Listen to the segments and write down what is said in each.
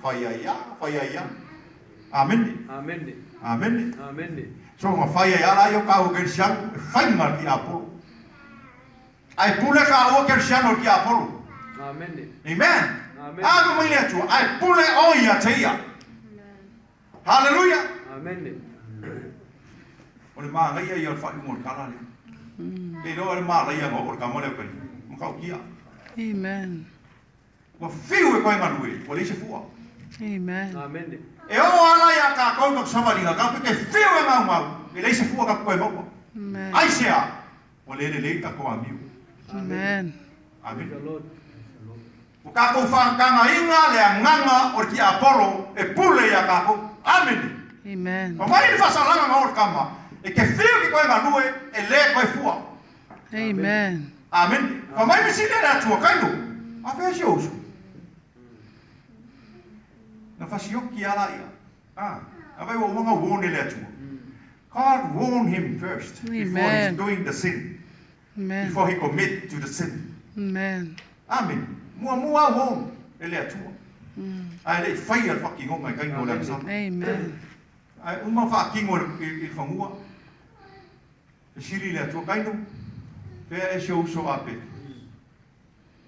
Fai ai a, fai ai a. Amene. Amene. Amene. Amene. So nga fai ai ala io ka o kerisiano e fai nga ki Apollo. Ai pule ka o kerisiano ki Apollo. Amene. Amen. Amen. Ave mai le Atua, ai pule o ia te ia. Hallelujah. Amene. O le māngaia ia o le faaiuga o le tala lea. Ke iloa o le mālaia nga oo le tama lea o Kaini. Matautia. Amen. Ua fiu e koe galue, ua leai se fua. Amen. Amene. E oo ala ia kākou ka savaliga, ka ke fiu e gaugau, e leai se fua ka koe maua. Amen. Aisea, ua le lelei tatou amiu. Amen. Amen. Praise the Lord. Ua kākou whakangaiga le agaga o le tiapolo e pule ia kākou. Amene. Amen. Ma mai le faasalaga nga o le kama, e ke fiu ke koe galue, e le koe fua. Amen. Amen. Fa mai le sili le Atua, kaino. A fea si ouso. Na fasioki ala ia. Ah, a vai o wanga warn le Atua. God warn him first before he's Amen. doing the sin. Amen. Before he commit to the sin. Amen. Amen. Mua mua warn e le Atua. Ai le whai al whakingonga i kaino le agasala. Amen. Ai uma whakingo i whangua. E sili le Atua kaino. Fea e si ouso a pe.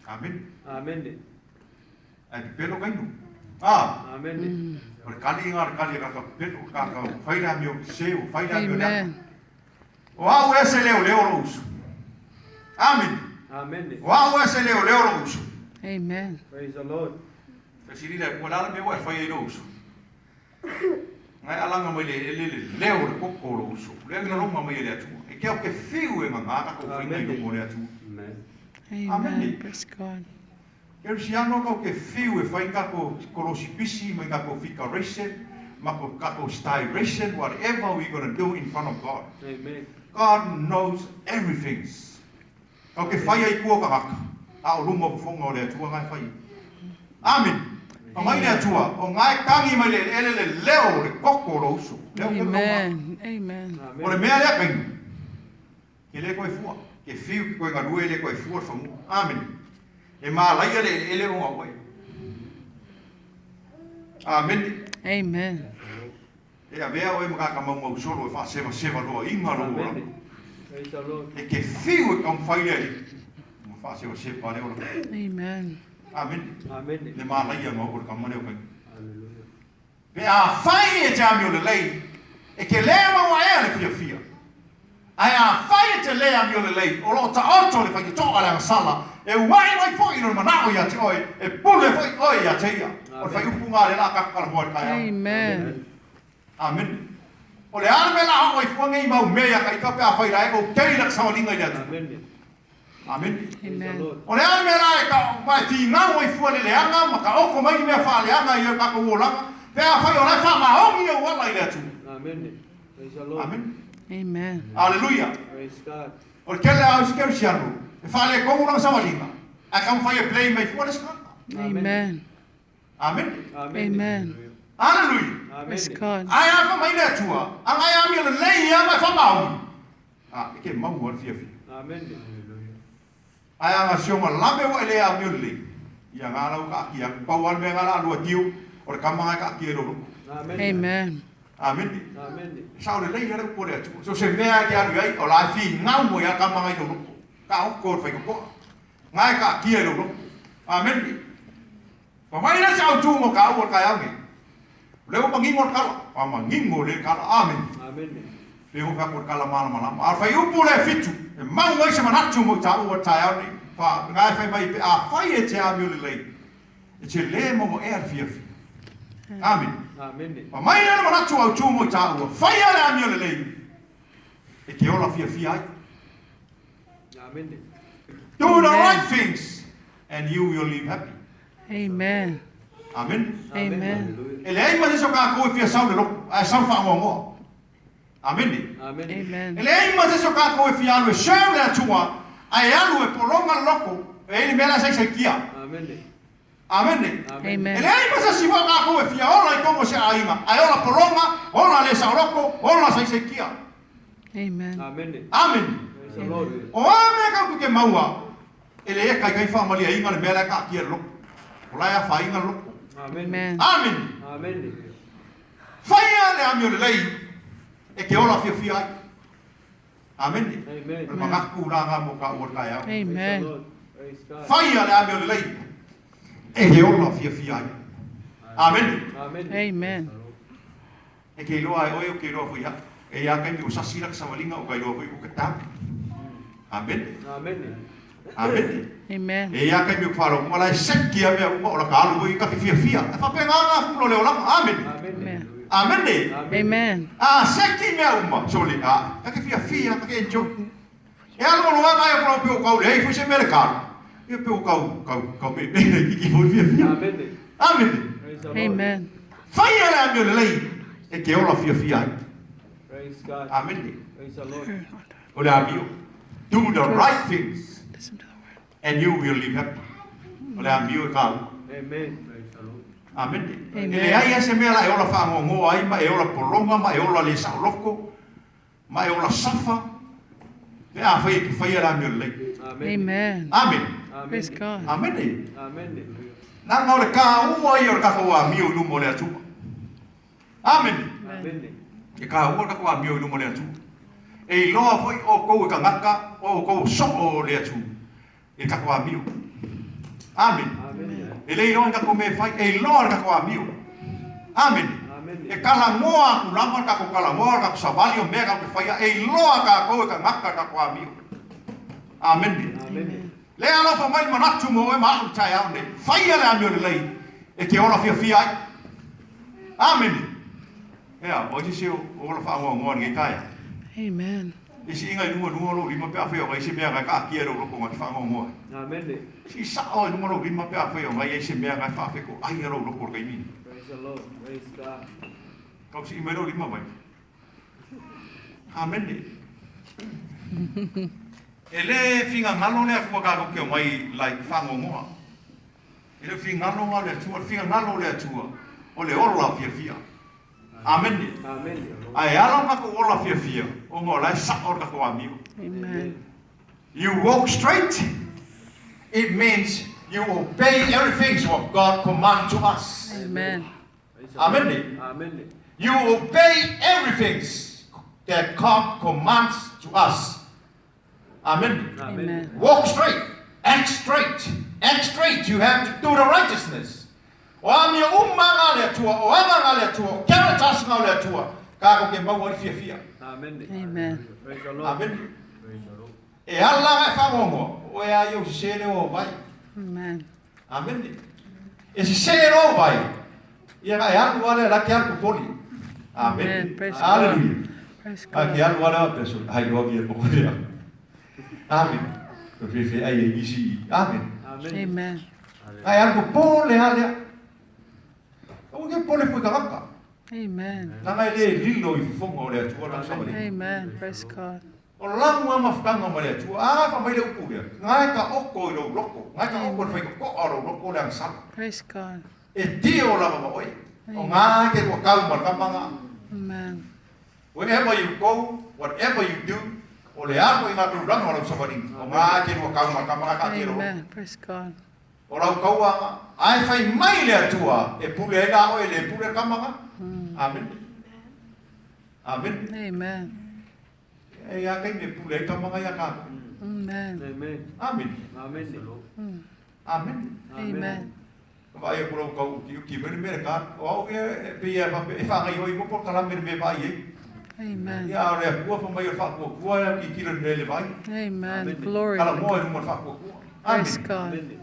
Amen. Amene. Ai pepelo kaino. Ah, Amene. o le kali ngā le kali ka pepelo ka ka whaira mi o se o whaira mi o le Amen. O au e se leo leo lo uso. Amen. Amene. O au e se leo leo lo uso. Amen. Praise the Lord. Te sili le kua lala me ua e whai ai lo uso. Ngai alanga mai le ele le leo le koko lo uso. Le ngā ronga mai e le Atua. E kia o ke whiu e ngā ngā ka whainga i runga o le Atua. Amen. Amen. Amen. Praise God. Kerisiano kau ke whiu e whai kako kolosi pisi mai kako fikaration, ma ko kako styration, whatever we gonna do in front of God. Amen. God knows everything. Kau ke whai ai kua ka haka. A o lunga o whonga o le Atua ngai whai. Amen. O mai le Atua, o ngai kangi mai le ele le leo le koko lo uso. Leo ke longa. Amen. Amen. O le mea lea kainu. Ke le koe fua. Ke whiu ki koe ngalue le koe fua le whangua. Amen. E mālaia le ele ele o ngā oe. Amen. Amen. E avea oe makaka mau mau solo e wha seva seva loa inga lo ora. Amen. Praise the Lord. E ke whiu e kaumwhai le ali. Ma wha seva seva le ora. Amen. Amen. Amen. Le mālaia ngā o le kamane o kainu. Hallelujah. Pe a whai e te ami o le lei, e ke lea maua ea le fia fia. Ae a whai e te lea ami o le lei, o loo taoto le whai te toa le agasala, e uai mai foi i lo le manao ia te oe, e pule foi oe ia te ia. O le whai upu ngā le la kakala hoa le kai au. Amen. Amen. O le ale me la ho i fuange i mau mea ia ka ika pe a whai rae o kei la kasawalinga i le Atua. Amen. Amen. Praise the Amen. Lord. O le ale mea la e ka mai fi ngau i fua le leanga ma ka oko mai ni mea wha leanga i o kako uolanga. Pe a whai o lai wha maongi o wala i le Atua. Amen. Praise the Lord. Amen. Amen. Hallelujah. Praise God. O le kele au si kerisiano, e wha le kongu ranga sawalinga. A ka mwhai e play mai fua le skata. Amen. Amen. Amen. Amen. Hallelujah. Praise Amen. God. Ai a wha mai le Atua, a ngai ami o le lei ia mai wha maongi. A, e ke mau le fia fia. Amen. Ai a ngā sionga lame wa ele a mi o le lei. Ia ngā lau ka aki aku pau al me ngā la lua tiu o le kama ngai ka aki e lolo. Amen. Amen. Amen. Amen. Sa o le lei ale upo le Atua. So se mea ke alu ai o la fi ngau mo ia kama ngai lolo. Ka oko o le whai kokoa. Ngai ka aki e lolo. Amen. Pa mai le sa au tu mo ka au o kai au nge. Leo mangingo le kala. Pa mangingo le kala. Amen. Amen. Pe ho ka kala mala mala. A whai upu le fitu. E mau mai se manatu mo ta ua tai au ni. Fa ngai whai mai pe a whai e te ami o le lei. E te le mo mo e ar fia fia. Amen. Amen. Pa mai le manatu au tu mo ta ua. Whai a le ami o le lei. E te ola fia fia ai. Amen. Do the right things and you will live happy. Amen. Amen. Amen. Hallelujah. E le ai ma se so ka ko e fia sau le loko. Ai sau wha ngoa ngoa. Amen. Amen. E Amen. le ai ma se so ka ko e fia alu e serve le Atua. Ai alu e polonga le loko. E ili mea la sai sai kia. Amen. Amen. Amen. E Amen. le ai ma se siwa ka ko e fia ola i kongo se ainga. Ai ola polonga, ola le sao loko, ola sai sai kia. Amen. Amen. Amen. Praise the Lord. O a mea kau ke maua, e le e kai kai wha malia inga le mea le ka kia le loko. O lai a wha inga le loko. Amen. Amene. Amene. Faia le amio lelei e ke ola fiafia ai. Amene. Amen. O le magaku la nga mo ka ua taeao. Praise the Amen. Lord. Praise God. Faia le amio lelei e ke ola fiafia ai. Amene. Amen. Amen. E ke iloa ai oe o ke iloa foi a'u. E ia kaimi ua sasi laka savaliga o ka iloa foi ua katau. Amene. Amene. Amene. Amen. E ia kaimi o ka faalogo la e seki a mea uma o laka alu foi ka ke fiafia. E faapena ga kula o le olaga. Amene. Amene. Amene. Amen. A seki mea uma, sole, a, ka ke fiafia, ka ke enjoy. E alu aloa ngai o kula o pe o kau leai foi se mea le kalu. Ia pe o kau, kau, kau me me le kiki foi fiafia. Amene. Amene. Praise the Lord. Amen. Faia le amio lelei e ke ola fiafia ai. Praise God. Amene. Praise the Lord. O le amio. Do the right things Listen to the word. and you will live happy. O le amio e kāua. Amen. Praise the Lord. Amene. Amen. E leai lava se mea la e ola faagoagoa ai ma e ola pologa ma e ola le saoloko ma e ola safa pe afai e te faia le amio lelei. Amen. Amen. Amene. Praise Amen. God. Amene. Amen. Leaga o le kāua ia o le tatou amio i luma o le Atua. Amene. Amen. E kāua le tatou amio i luma o le Atua. E iloa foi outou e tagata o outou o soo o le Atua i le tatou amio. Amene. Amen. E le iloa ni tatou mea e fai, e iloa le tatou amio. Amene. Amen. E talanoa atu lava le tatou talanoa, le tatou savali o mea tatou te faia, e iloa tatou e tagata le tatou amio. Amene. Amen. Lea alofa mai le manatu mo oe ma a'u i le taeao lenei. Faia le amio lelei e te ola fiafia ai. Amene. Ea, o ai se isi o ola faagoagoa i lenei taeao? Amen. I siiga i luga luga o lou lima pe afai o ngai se mea ngai kaatia i lou loko ngai te faagoagoa ai. Amene. Sii sa'o i luga lou lima pe afai o ngai ai se mea ngai faafeko ai a lou loko i le taimi nei. Praise the Lord. Praise God. Tau sii mai lou lima mai. Amene. E le figagalo le Atua tatou te omai like faagoagoa. E le o figagalo ga o le Atua, o le figagalo o le Atua o le ola fiafia. Amene. Amene. Ae ala o tatou ola fiafia ona o la e sa'o le tatou amio. Amen. You walk straight, it means you obey everything what God command to us. Amen. Praise the Lord. Amene. Amene. You obey everything that God commands to us. Amen. Amen. Walk straight, act straight, act straight. You have to do the righteousness. O amio uma nga le Atua, o aga nga le Atua, o characters nga o le Atua, tatou te maua ai le fiafia. Amene. Amen. Praise the Lord. Amene. Praise the Lord. E ala nga e faagoagoa, o e a ia o sese leo o vai. Amen. Amene. E sese loa vai, ia ga e alu lava lea la ke alu popoli. Amene. Amen. Praise God. Hallelujah. Praise A ke God. alu lava lea peso, ai loa kia mo lea. Amene. O fefe ai e nisi. Amene. Amen. Amen. Ai alu popole a lea. Aua ke popole fua i tagata. Amen. Leaga e le lilo i fofoga o le Atua lana savaliga. Amen. Praise God. O lagu lava mafutaga ma le Atua. A fa mai le upu lea, Ngae ka oko i lou loko, ngae ka oko i le faitotoa o lou loko le agasala. Praise God. E tio lava ma oe. O ngae ke lua kau ma le kama nga. Amen. Wherever you go, whatever you do, o le alu i nga tulaga o lau savaliga, o ngae ke lua kau ma le kama nga ka tia lou loko. Amen. Praise God. O lau kauaga, ae fai mai le Atua e pule ai la oe, le pule le kama nga. Amene. Amene. Amen. E ia taimi e pule ai kama nga ia tatou. Amen. Amen. Amene. Amen. Amene. Amen. Ka vaai aku lau kau ukiuki mai le mea le ka, o au ia e pei e faapea e faagaioai mo polokalame le mea e vaai ai. Amen. Ia a o le Atua fa mai o le faakuakua e au kikilo i le mea i le vaai. Amen. Glory. Kala to moa i God. luma o le faakuakua. Praise Amene. God. Amen.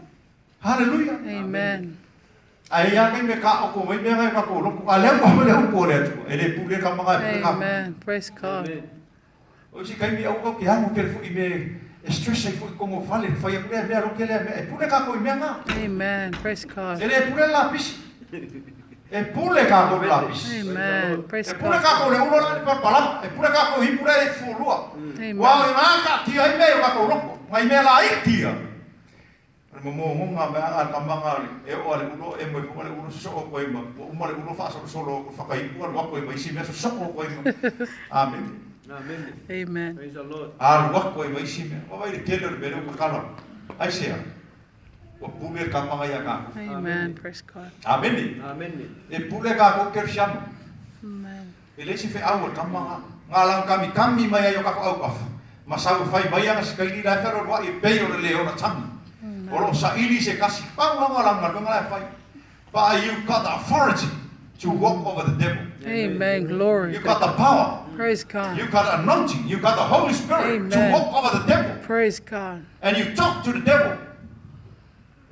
Haleluia. Amen. Ae i a taimi e kāʻoko mai mea ngai o kākou loku, a lea ua le upu o le Atua, e le pule ka maga e pule ka. Amen. Praise God. Amen. O isi taimi aua kau ke alu tele foʻi i mea e stress ai foʻi kogo fale, fai aku lea mea loke lea mea, e pule kākou i mea ngā. Amen. Praise God. E le pule le lapisi. E pule kākou i le lapisi. Amen. Praise E pule God. kākou i le ulo la le palapalapa, e pule kākou i hipu la le fualua. Amen. Ua o i ngā kaatia ai mea i o kākou loko, ngai mea laiti ia. O le momogoga mea a le tamaga e oo a le ulo e moe foga le ulo sosoo koe ma ua uma le ulo faasolosolo o fakaipu alu ako e ma isi mea sosoo koe ma. Amene. Amen. Amen. Praise the Lord. Alu ako e ma isi mea. Ua vai le tele o le mea lea ua kakala. Aisea? Ua pule le kamaga iā kākou. Amen. Praise God. Amene. Amene. E pule kākou Kerisiano. Amen. E leai se feau a le kamaga. Ga laga kamikami mai ai o kākou aukafa, ma sau e fai mai ana si kaili la e fealoaloaʻi e pei o le leona tagi. O lo o saili se kasi pau lava o lana galuega la e fai. But you got the authority to walk over the devil. Amen. Glory. You got the power. Praise God. You got anointing. You got the Holy Spirit to Amen. walk over the devil. Praise God. And you talk to the devil.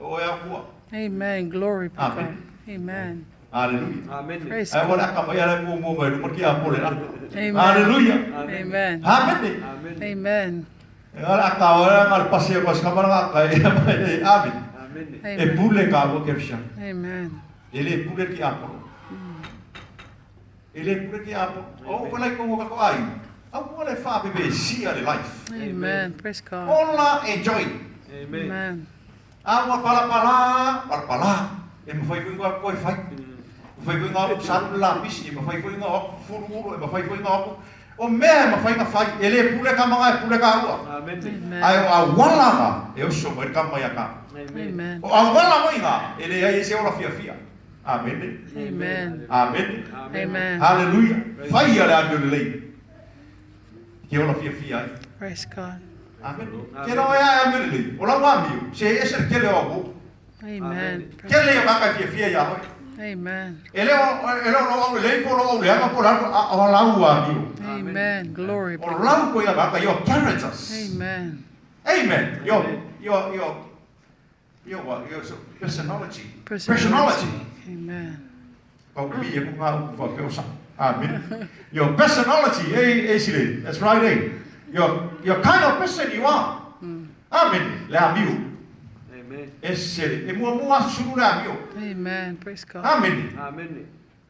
O e akua. Amen. Glory be Amen. God. Amen. Hallelujah. Amene. Praise Ai God. wala ka mai ala mu mu mai luma ki a pole la. Amen. Hallelujah. Amen. Amen. Amene. Amen. E ala ka wala ngal pasi ko sa kamara ka e amen. Amene. E Amen. pule ka mo kersha. Amen. E le pule ki a polo. E le pule ki a polo. O ko lai ko ka ko ai. Au ko le fa bebe sia le life. Amen. Praise God. Ola enjoy. Amen. Amen. A ua pala pala, pala pala. E mawhai foi ngā koe whai. Mawhai foi ngā aku salu la pisi, e mawhai foi ngā aku furu uru, e mawhai foi ngā aku. O mea e mawhai ngā whai, e le pule ka manga e pule ka ua. Amene. Amen. Ai o a wala ngā, e oso mai ka mai a ka. Amen. Amen. O a wala mai ngā, e le ai e se ora fia fia. Amen. Amen. Amen. Amen. Hallelujah. Whai a le amio le lei. Ke ora fia fia ai. Praise God. Amen. Ke rau e a amio le lei. O lau amio, se e se le kele o au. Amen. Ke le o kaka fia fia ia hoi. Amen. E le o e le o lau lei po lau le anga po lau a o lau amio. Amen. Glory be O God. lau ko ia kaka your characters. Amen. Amen. Your your your your what? Your personality. Personality. Amen. Kau mi e ku ngā uku wha peo sa. Amen. Your personality, eh, eh, sile. That's right, eh. Your kind of person you are. Amen. Le amio. Amen. E sele. E mua mua sulu le amio. Amen. Praise God. Amen. Amene.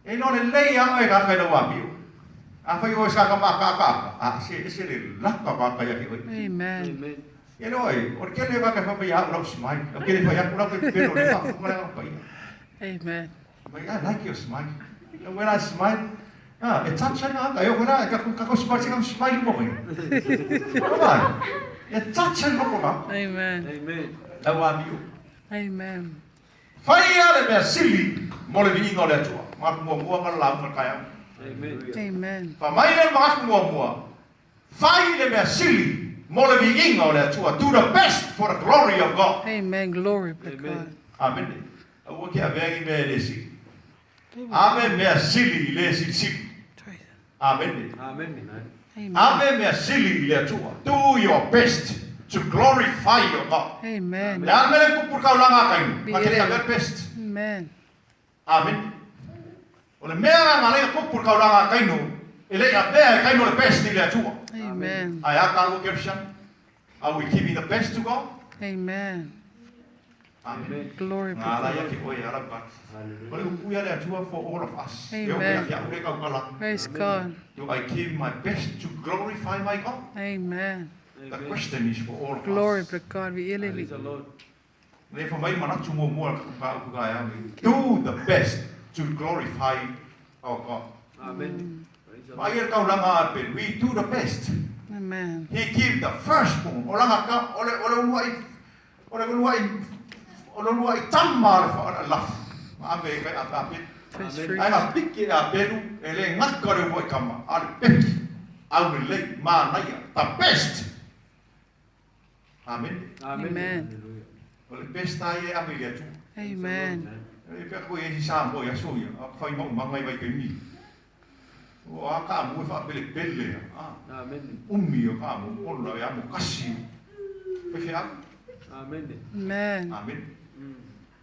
E no le lei a e kaka i lau amio. A whai o e saka ma ka ka. A se e sele laka ka ka ia ki oi. Amen. Amen. E no e, o ke le waka wha mai au lau smile. O ke le whai aku lau pe pero le wha wha lau pai. Amen. Mai, I like your smile. And when I smile, ah, e touch ana anga. E o wera, e kako kako smile, se smile mo koe. Come E touch ana loko ngā. Amen. Amen. Lau amio. Amen. Whai a le mea sili mo le viinga o le atua. Ngā mua mua ngā lau ngā kai au. Amen. Amen. Wha mai le mga mua mua. Whai le mea sili mo le viinga o le atua. Do the best for the glory of God. Amen. Glory be Amen. God. Amen. Aua ke avea i mea e le sili. Ame mea sili i le sili sili. Amen. Amene. Amen. Ame mea sili i le atua. Do your best to glorify your God. Amen. Le ame le kupur kau langa kainu. Ma kere ame best. Amen. Amen. O le mea ngā le kupur kau langa kainu. E le avea e kainu le best i le atua. Amen. Ai a kalu kershan. Are we giving the best to God? Amen. Amen. Glory be Ngā la God. ia ki oe ara pa. O le upu ia le atua for all of us. E o Amen. ia ure kau kala. Praise God. Do I give my best to glorify my God? Amen. The question is for all of Glory us. be God. We Praise the Lord. Le fa mai manatu mo mua ka upu ka ia. Do the best to glorify our God. Amen. Praise the Mai Lord. e kau langa ape, we do the best. Amen. He give the firstborn. O langa ka, o le, o le ulua i, o le ulua i, o le ulua i tama le fa, laf. Ame kai ape ape. First Amen. fruit. Ai ngā piki a pelu, e le ngaka le ulua i kama. A le peki, au le lei, mā naia. The best. Amen. Amen. Amen. O le best ai e ame le atu. Amen. E pea koe e si sa mo ia so ia. A whai mau mangai vai kai mi. O a ka mu e wha pele pele. A Amen. umi o ka mu ona e amo kasi. Pe whia. Amen. Amen. Amen.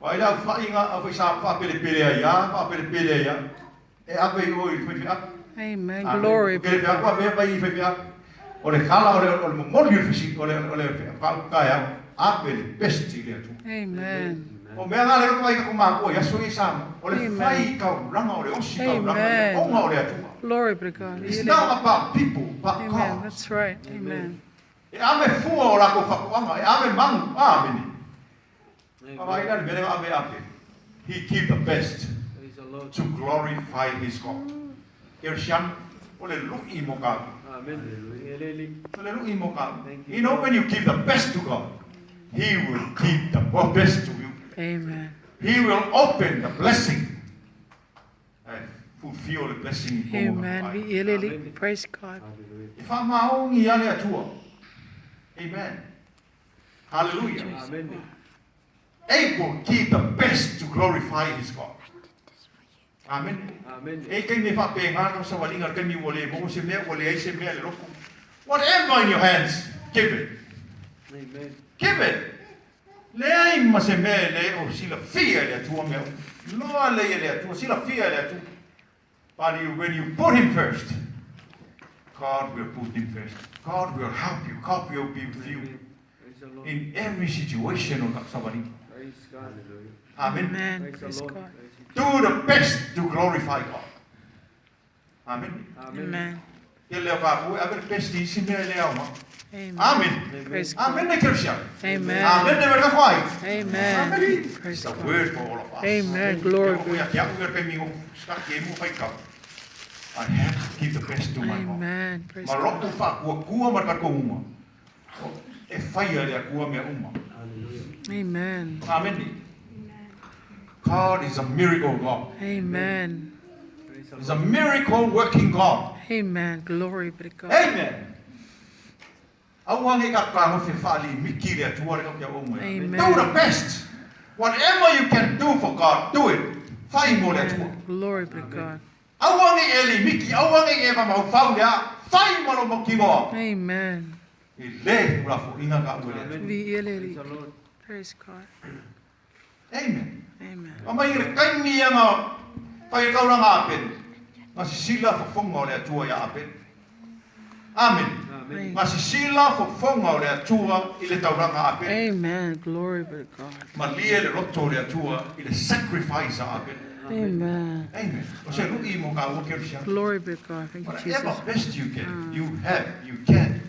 Wa ila whai ngā a whai sa wha pele pele a ia, wha pele pele a ia. E ape i oi whai whia. Amen. Glory Ke be le whia God. kua mea mai i whai whia. O le kala o le, o le momoli o le whisi, o le, o le ka ka ia, ape le best i le atu. Amen. O mea ngā le roto ai ka kumākua, ia so i sa mo. O le Amen. whai kauranga o le osi kauranga, Amen. o onga o le atua. Glory be to God. It's not about people, but Amen. God. That's right. Amen. E ame fua o lako whakuanga, e ame mangu, amene. Awa Amen. ina le mele ame ape. He give the best Praise the Lord. to glorify his God. Kersian, o le lui mo ka. Amen. Hallelujah. O le lui mo ka. Thank you. You know when you give the best to God, he will give the best to you. Amen. He will open the blessing e fulfill the blessing i tonu Amen. ai. Viia le Alii. Praise God. E faamaoni ia le Atua. Amen. Hallelujah. Amen. Abel give the best to glorify his God. Amen. Amen. E kaimi e faapena ka savaliga le taimi ua le maua se mea, ua leai se mea i le loto. Whatever in your hands, give it. Amen. Give it. Leai ma se mea e le o silafia e le Atua mea uma. Loa lelei e le Atua, silafia e le Atua. But you, when you put him first, God will put him first. God will help you. God will be with you Amen. Praise the Lord. in every situation o ka savaliga. Praise God. Amen. Amen. Praise the Praise Lord. God. Praise you. Do the best to glorify God. Amen. Amen. Amen. Ia leo ka ku ave le best i si mea le au ma. Amen. Amen. Praise God. Amen le kersia. Amen. Amen le verka kwai. Amen. Amen. Praise It's a God. word for all of us. Amen. Glory be. I have to give the best to my God. Amen. Praise Ma God. lo'u faakuakua ma le tatou uma, e faia e le Atua mea uma. Hallelujah. Amen. Amene. God is a miracle God. Amen. Praise the He's a Lord. miracle working God. Amen. Glory be to God. Amen. Aua ne i ka fetagofi e faalimiki le Atua le kau kia uma. Amen. Do the best. Whatever you can do for God, do it. Fai mo le Atua. Amen. Glory be to God. Aua ne i e limiki, aua ne i e mafaufau le a, fai ma lou mautinoa. Amen. E le tulafoʻina ka ua le Atua. Amen. Viia le Praise Alii. the Lord. Praise God. Amen. Amen. Fai mai le taimi ia na fai le taulaga a Apele, na sisila fofoga o le Atua ia Apele. Amen. Amen. Na sisila fofoga o le Atua i le taulaga a Apele. Amen. Glory be to God. Malie le loto o le Atua i le sacrifice a Apele. Amen. Amen. O se luʻi mo kāua kerisiano. Glory be to God. Thank you, Whatever Jesus. best you can, you have, you can,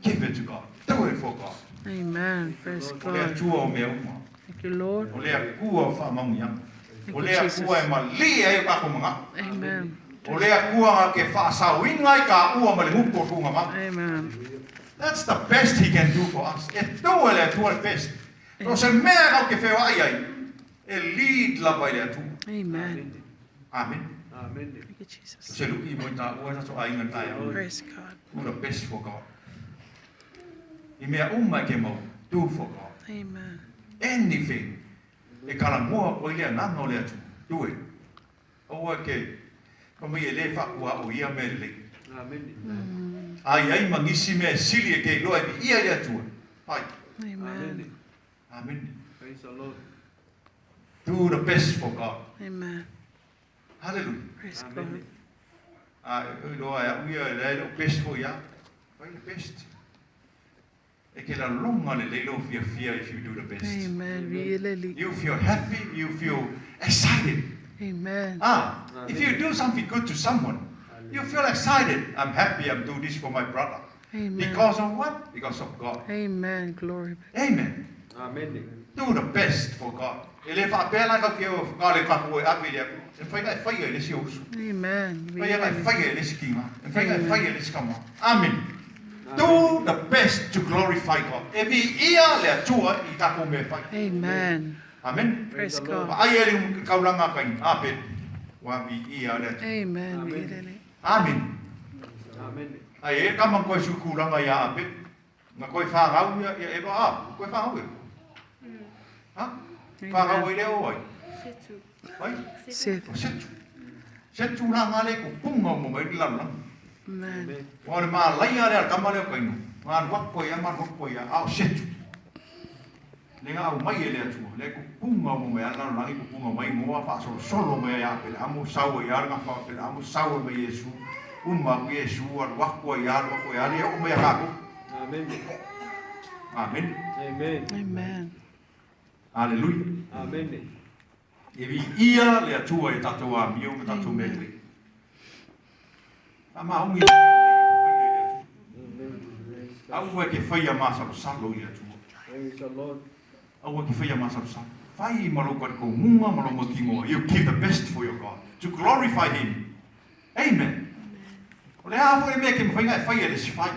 give it to God. Do it for God. Amen. Praise O le God. Atua o mea uma. Thank you, Lord. O le Atua o faamanuiaga. Thank O you, le Jesus. Atua e malie ai o tatou magao. Amen. O le Atua na te faasaoina ai taua ma le gutu o tuugamau. Amen. That's the best he can do for us. E do e le Atua le best. So se mea kau te feoai ai, e lead lava i le Atua. Amen. Amen. Amen. Thank you, Jesus. Se lui mo i taua sa so aiga taeao. Praise God. Do the best for God. I mea uma e ke mau, do for God. Amen. Anything. E kalamoa koe i le agaga o le Atua. Do it. Aua ke, fai mai e le faakuaʻo ia mea lelei. Amen. A i ai ma nisi mea e sili e ke iloa e viia i le Atua. Fai. Amen. Amen. Praise the Lord. Do the best for God. Amen. Hallelujah. Praise Amen. God. A e iloa e au ia e leai lou best foi ia. Fai le best. E ke laloga lelei lou fiafia if you do the best. Amen. Viia le Alii. You feel happy, you feel excited. Amen. Ah, if you do something good to someone, you feel excited. I'm happy I'm doing this for my brother. Amen. Because of what? Because of God. Amen. Glory be. Amen. Amen. Do the best for God. E le faapea la kau ke o whakale kaku e ape le aku. E mawhai nga e whaia e le isi usu. Amen. E mawhai nga e whaia e le isi kinga. E mawhai nga e whaia e le isi kama. Amen. Amen. Do the best to glorify God. E viia le Atua i tatou mea e fai. Amen. Amen. Praise Praise the Lord. God. Vaai e le kaulanga kai Ape. Ua viia le Atua. Amen. Amen. Viia le Alii. Amen. Amen. Ai e kama koe sukulanga ia Ape. Na koe whangau ia ia Eva a. Koe whangau ia. Ha? Whangau Amen. i leo ai. Setu. Ai? Seth. O Setu. Setu la ngā le ko punga o mo mai le lalolagi. Amen. Amen. Ua o le malaia lea a le tama lea o Kaino, ma alu atu ai lava ma alu atu ai lava, a o Setu. Le ga aumai e le Atua, le kupuga o mo mai a le lalolagi kupuga mai moa faasolosolo mai ai ia Apelaamu, sau ai lava le gafa o Apelaamu, sau ai ma Iesu, uma aku Iesu, alu atu ai lava, alu atu ai lava, le oo mai ia tatou. Amen. Amene. Amen. Amen. Aleluia. Amen. E viia le Atua i tatou amio ma tatou mea lelei. Faamaoni i le mea lelei e te faia i le Atua. Amen. Aua e te faia masalosalo i le Atua. Praise the Lord. Aua e te faia masalosalo. Fai ma lou talitonuga ma lou mautinoa. You give the best for your God to glorify Him. Amen. O le a foi le mea e ke mafai ona e faia e le isi fai?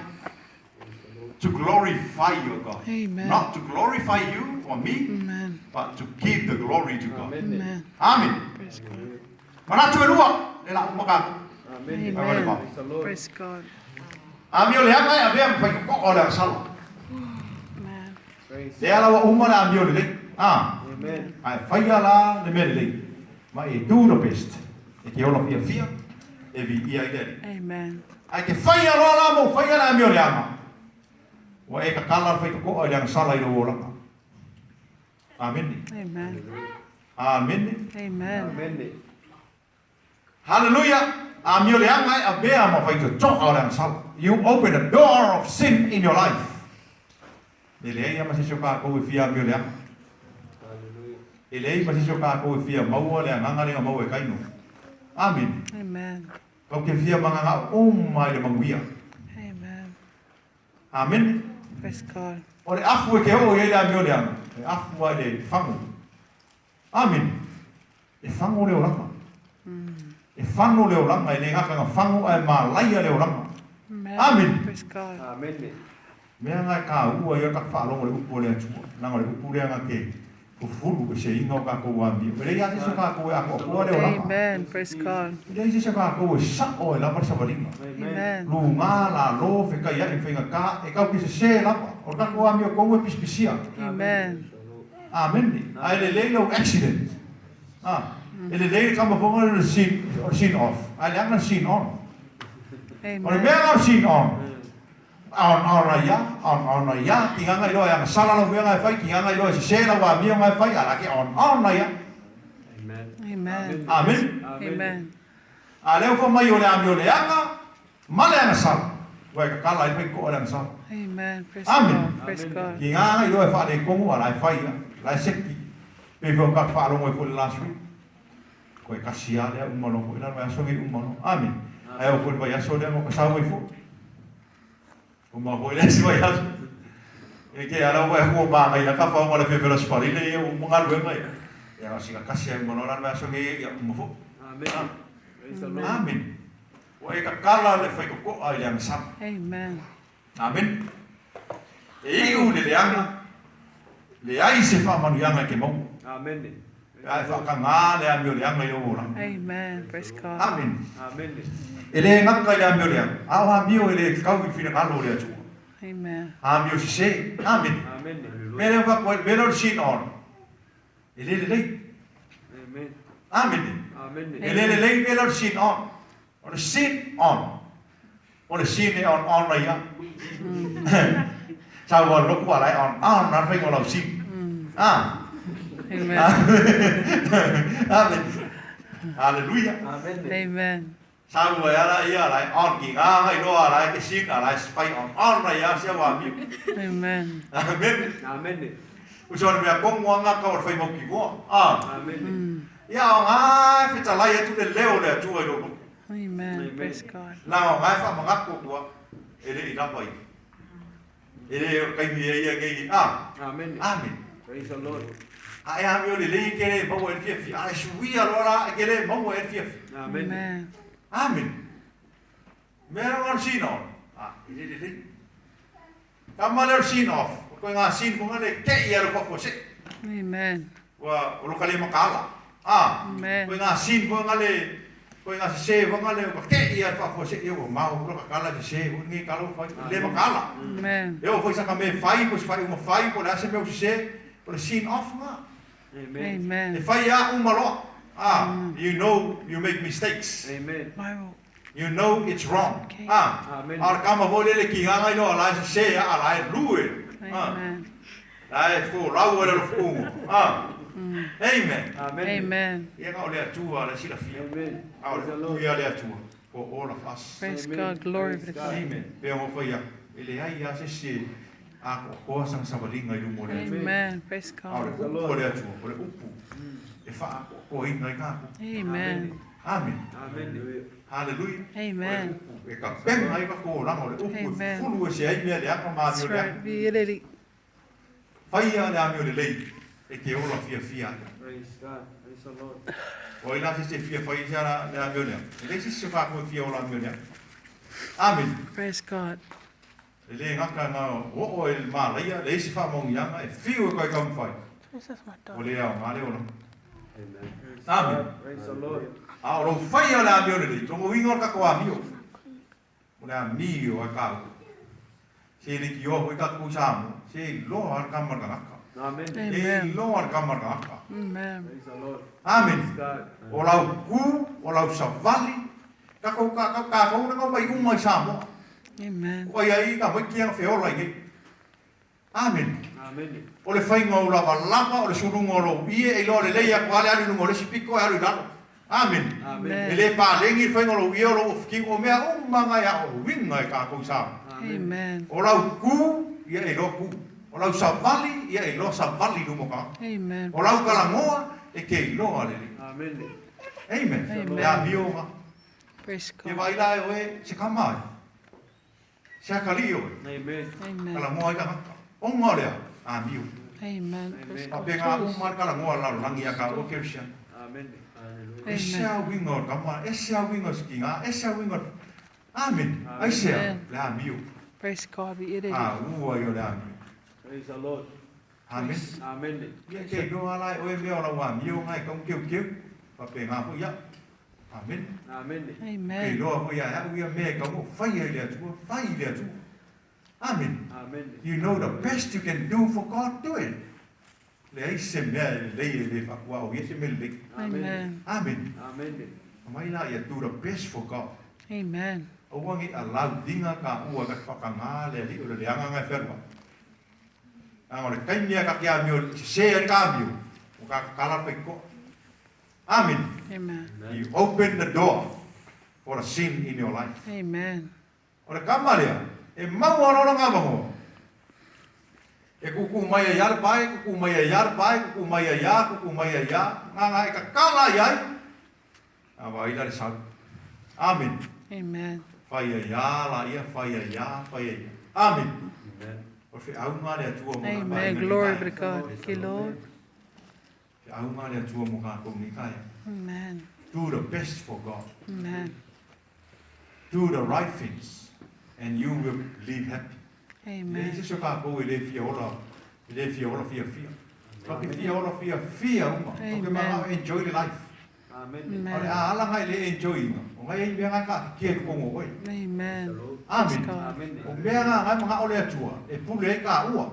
To glorify your God. Amen. Not to glorify you or me. Amen. But to give the glory to God. Amen. Amen. Praise God. Manatu e lua, le la uma ka. Amen. Amen. Praise the Lord. Praise God. Amio leaga e avea ma faitotoa o le agasala. Amen. Praise Lea la ua uma le amio lelei. Ah. Amen. Ae faia la le mea lelei. Ma e do the best. E te ola fiafia, e viia ai le Alii. Amen. Ae te faia loa la ma ou faia le amio leaga, ua e tatala le faitotoa i le agasala i lou olaga. Amene. Amen. Amene. Amen. Amen. Hallelujah! Amio leaga e avea ma faitotoa o le agasala. You open a door of sin in your life. E leai lava ma se isi o tatou e fia amio leaga. Hallelujah. E leai ma se isi o tatou e fia maua le agaga lea na maua e Kaino. Amene. Amen. Tatou te fia magagao uma i le manuia. Amen. Amene. Praise God. O le afu e te oo i ai le amio leaga, e afu lava i le fago. Amene. E fago le olaga. E fano le olaga, e le gata na fago ae malaia le olaga. Amen. Amene. Praise God. Amene. Mea na e taua ia tatou faalogo i le upu a le Atua, leaga o le upu lea na te fufulu e se iga o tatou amio. E leai lava se isi o tatou e atoatoa le olaga. Amen. Praise God. E leai se isi o tatou e sao e lava le savaliga. Amen. Luga, lalo, fekaiai ma faigata, e tatou te sese lava. O le tatou amio tonu e pisipisia. Amen. Amene. Ae lelei lou accident. A, e lelei le kama foga o le scene, o le scene off, ae leaga le scene on. O le mea Amen. la o le scene on, on on ai a, on on ai a, tigaga iloa e agasala lau mea na e fai, tigaga iloa e sese lau amio na e fai, a la ke on on ai a. Amen. Amen. Amene. Amen. A lea ua fai mai o le amio leaga ma le agasala, ua e tatala ai le faitotoa i le agasala. Amen. Praise Amene. God. Praise God. Tigaga iloa e faaletonu a la e fai a, la e seki. Pei foi ona tatou faalogo ai foi i le last week. Koe tasi lava lea uma loa foi la le vaiaso nei uma loa. Amene. Ae oo foi i le vaiaso lea na ota sau ai foi. Uma foi le isi vaiaso. E te ala ua ua manaia ka faoga le fefe o le Aso Faraile ia ua uma galuega ia. Ia na o sina tasi lava uma loa la le vaiaso nei ia uma foi. Amen. Praise the Lord. Amene. Ua e tatala le faitotoa i le agasala. Amen. Amene. E iu le leaga, leai se faamanuiaga e te maua. Amene. Pe a e faatagā le amioleaga i lou olaga. Amen. Praise God. Amene. Amene. E le gata i le amioleaga, a o amio e le tatau i le finagalo o le Atua. Amen. Amio sese. Amene. Amene. Mea lea ua fai atu ai, mea lea o le sin on, e le lelei. Amen. Amene. Amene. E le lelei mea lea o le sin on. O le sin on. O le sin e on on ai a. Sau a loku ala e on on a whainga o lau sin. Ah. Amen. Amen. Hallelujah. Amen. Amen. Sau ai ala ia ala e on ki ngā ngai loa ala e ke sin ala e whai on on ai a sia wā miu. Amen. Amen. Amen. Uso ni mea kongu anga ka o le whai mau ki ngoa. Ah. Amen. Ia o ngā fetalai atu le leo le atua i lou loto. Amen. Praise God. Leaga o ngā e faamanatu atu a, e le i lava ia. E le o le taimi e ia nei, a. Amen. Amen. Praise the Lord. A e amio lelei ke le maua e le fiafia. A e suia loa la e ke le maua e le fiafia. Amen. Amen. Amen. Mea lea o le sin on. A, e le lelei. Tama lea o le sin off. O koe ngā sin fonga le te i alu fafo se. Amen. Ua o lo ka le makaala. A, Amen. koe ngā sin fonga le, koe ngā sese fonga le, ua te i alu fafo se, ia ua mau lo ka kala sese, ua ngi kalo fai, le makaala. Amen. E o foi sa ka me fai, po se fai uma fai, po le ase mea o sese, o le sin off ngā. Amen. E Amen. fai a uma loa. Ah, you know you make mistakes. Amen. Bible. You know it's wrong. Okay. Ah, Amen. a o le kama foi lele ki ngā ngai loa la e sese a la e lue. Ah. Amen. La e folau e le lofu'ugu. Ah. Amen. Amen. Amen. Ia na o le Atua le silafia. Amen. A o Praise le the Lord. upu ia le Atua for all of us. Praise Amen. God. Glory be Praise to God. God. Amen. Pea mo fai atu, e leai lava se isi e atoatoa sana savaliga i luma o le Atua. Amen. Praise A o le God. upu a le Atua, o le upu e faaatoatoaina ai tatou. Amen. Amen. Amen. Haleluia. O le Amen. upu e tapena ai tatou olaga, o le upu e Amen. fufulu ese ai mea leaga ma That's amio leaga. right. Be Faia le amio lelei e te ola fiafia ai. Praise God. Praise the Lord. O ai la se isi e fia fai se ala le amio leaga. E leai se isi o tatou e fia ola amio leaga. Amene. Praise God. E le gata na oo e le malaia le isi faamaoniaga e fiu e koe taumafai. Ua le aoga le olaga. Amene. A o lou faia o le amio lelei, lona uiga o le tatou amio, o le amio a kāua. Se leitioa foi tatou i Samoa, se iloa lava le tama le tagata. E iloa le tama le tagata. Amene. O lau ku, o lau savali, tatou, tatou na omai uma i Samoa. O ai ai tamaiti ia na feola i nei. Amene. O le faiga o ou lavalava, o le suluga o lou ie, e iloa lelei atu lava le alu i luga o le isi pito e alu i lalo. Amene. E le paleni le faiga o lou ie, o lou ofikiu, o mea uma na e aoina e tatou i Samoa. O lau ku, ia e iloa ku. O lau savali, ia e iloa savali i luma o tagata. O lau talanoa, e te iloa lelei. Amen. Le amioga. Ia vaai la e oe se kama ai. Se atalii oe, talanoa ai tagata. Ona o le a? Amio. Faapena uma lava le talanoa a le lalolagi ia taua Kerisiano. Ese lava uiga o le tama, ese lava uiga o si tina, ese lava uiga o le... Amene. Aisea? Le amio. Taua ia o le amio. Amene. Ia e te iloa la e oe mea o lau amio na e tatau ona teuteu. Faapena foi au. Amene. Ou te iloa foi ia au ia mea e tatau ona ou faia i le Atua, fai i le Atua. Amene. You know the best you can do for God, do it. Leai se mea e lelei e le faapuaoia se mea lelei. Amene. Aumai la ia do the best for God. Aua ne i alauliga taua ka te faatagā le Alii o le leaga na e fealuai. Leaga o le taimi lava ta te amio i sese ai le ta amio, ua ta tatala le faitotoa. Amene. You open the door for the sin in your life. Amen. O le kama lea, e maua loa lona avanoa, e kūkū mai ai lava le pae, kūkū mai ai lava le pae, kūkū mai ai lava, kūkū mai ai lava, na ona e tatala ai ai, a vaai la le sau. Amene. Amen. Fai ai lava laia, fai ai lava, fai ai lava. Amene. O le feauga a le Atua mo Amen. Glory be to God. Thank you, Lord. Feauga a le Atua mo tatou nei taeao. Amen. Do the best for God. Amen. Do the right things and you will live happy. Amen. Leai se isi o tatou e le fia ola, e le fia ola fiafia. Tatou te fia ola fiafia uma. Tatou te manao e enjoy le life. Amen. A o le a ala na e le enjoy ina, o na e i ai mea na e taatitia i totonu o oe. Amen. Amene. O mea na na e manao le Atua e pule ai taua.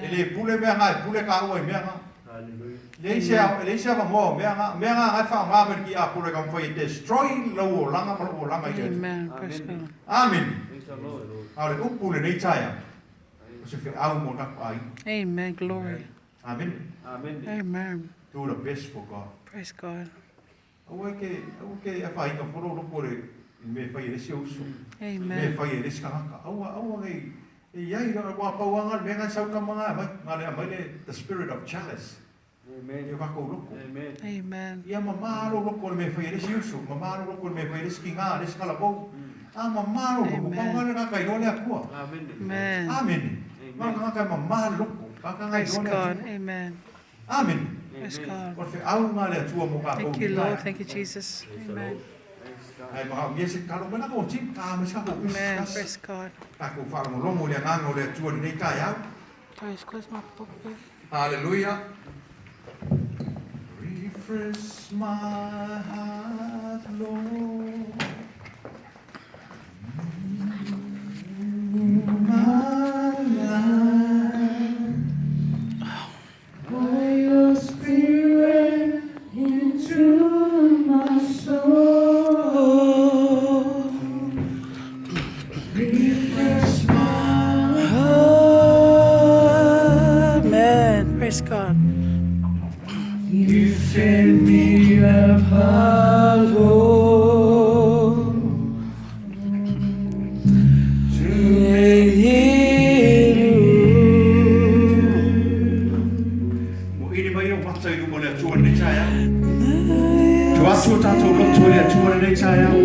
E le pule mea na e pule taua i mea na. Leai se, leai se avanoa o mea na. O mea na na e faaaoga mai le tiapolo e taumafai e destroy lou olaga ma lou olaga i le Atua. Amene. A o le upu i lenei taeao, o se feau mo tatou aiga. Amen. Glory. Amene. Amen. Do the best for God. Praise God. Aua e ke, aua e ke afaina fua lou loto i le mea e fai e le isi ou uso. Amen. Mea e fai e le isi tagata. Aua, aua nei, e i ai, aua pau lava na o le mea na e sau tama na e aumai, na o le aumai le, the spirit of jealous. Amen. I o tatou loto. Amen. Amen. Ia mama lou loto i le mea e fai e le isi uso, mama lou loto i le mea e fai e le isi tina, le isi talavou. A mama lou loto, pau lava lena ka iloa le Atua. Amen. Amen. Amene. Na o le tagata e mama le loto, tagata na Praise iloa le God. Atua. Amen. Amene. Praise God. O le feau lena a le Atua mo tatou Thank you, i Lord. taeao. Thank you, Jesus. Amen. Ae manaomia se tatalo mai lana o Jim, ta mai se tatou Amen. business. Praise God. Tatou faalogologo i le agaga o le Atua i lenei taeao. Guys, close my book. babe. Haleluia. Refresh my heart, Lord. My life. By your spirit into my soul. Refresh my Amen. Praise God. You send me Apollo to make you. Ua ili mai ou mata i luma o le Atua i lenei taeao. Tuu atu o tatou loto i le Atua i lenei taeao.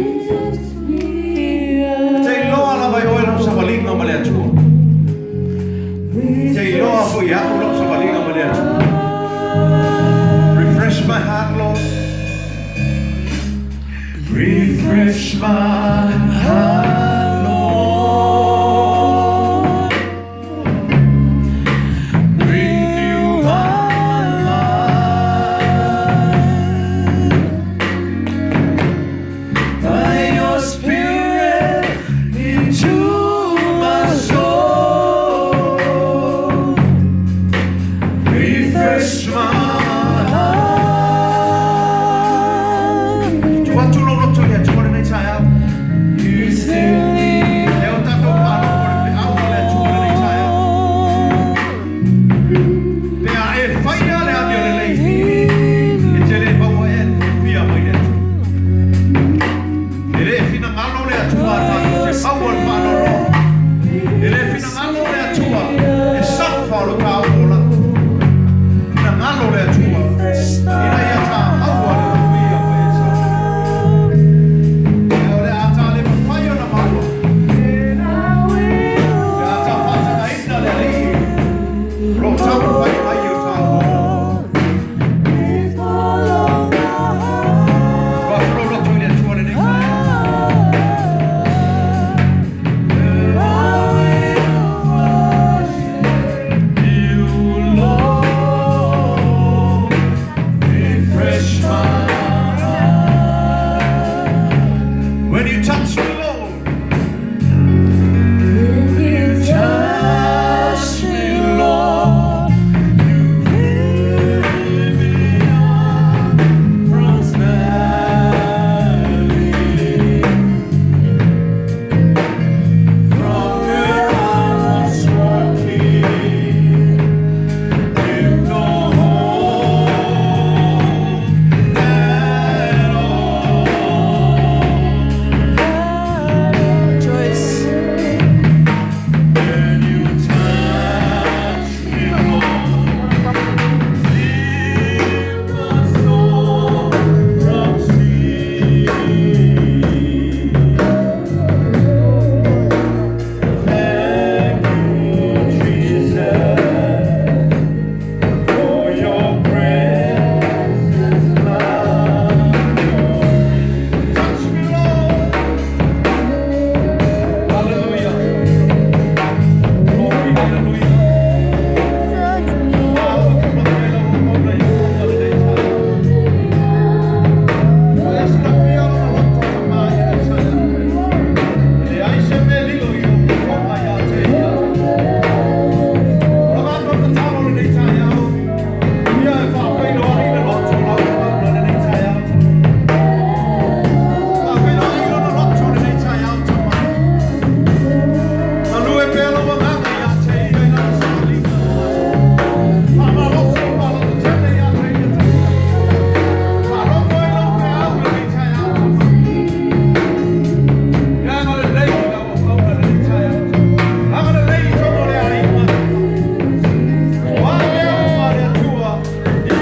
E te iloa lava e oe lau savaliga ma le Atua. E te iloa foi e au lau savaliga ma le Atua. Refresh my heart, Lord. Refresh my heart, Lord. Renew my Avatu lou